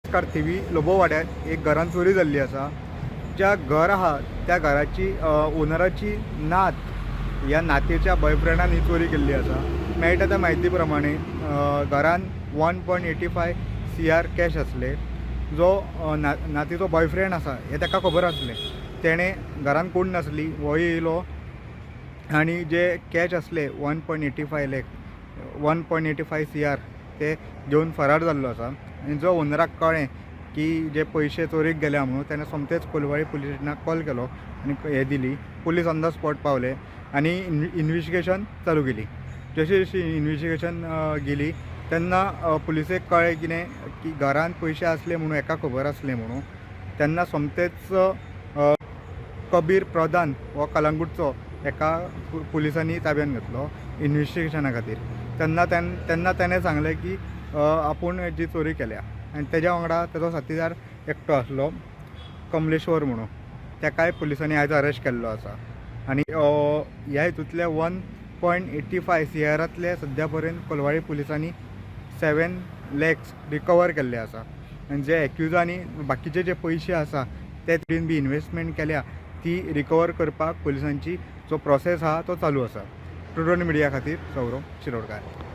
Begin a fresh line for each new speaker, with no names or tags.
नमस्कार. थिवी लोबो वाड्यार एक घरान चोरी जाल्ली आसा. ज्या घर आहा त्या घराची ओनराची नात ह्या नातेच्या बॉयफ्रेंडान ही चोरी केल्ली आसा. मेळटा त्या म्हायती प्रमाणे घरान 1.85 CR cash आसले. जो नातीचो बॉयफ्रेंड आसा हें ताका खबर आसलें. तेणें घरान कोण नासली, हो येयलो आनी जे कॅश आसले 1.85 lakh, 1.85 CR ते घेवन फरार जाल्लो आसा. आनी जो ओनराक कळ्ळें की जे पयशे चोरीक गेल्या म्हणून, तेणें सोमतेच कोलवाळी पुलीस स्टेशनाक कॉल केलो आनी हें दिली. पुलीस ऑन the spot पावले आनी इन्वेस्टिगेशन चालू केली. जशी जशी इन्वेस्टिगेशन गेली तेन्ना पुलिसेक कळ्ळें कितें की घरान पयशे आसले म्हणून हेका खबर आसलें म्हणून. तेन्ना सोमतेच कबीर प्रधान हो कलंगूटचो हेका पुलिसांनी ताब्यान घेतलो इन्वेस्टिगेशना खातीर. तेन्ना तेणें सांगलें की आपूण जी चोरी केल्या आनी तेज्या वांगडा तेजो साथीदार एकटो आसलो कमलेश्वर म्हणून, तेकाय पुलिसांनी आयज अरेस्ट केल्लो आसा. आनी ह्या हितूंतले 1.85 सीआरांतले सद्या पर्यंत कोलवाळी पुलिसांनी 7 लॅक्स रिकवर केल्ले आसा. आनी जे एक्युजांनी बाकीचे जे पयशे आसा ते बी इन्वेस्टमेंट केल्या ती रिकवर करपाक पुलिसांची जो प्रोसेस आहा तो चालू आसा. ट्रुडोन मिडिया खातीर सौरभ शिरोडकार.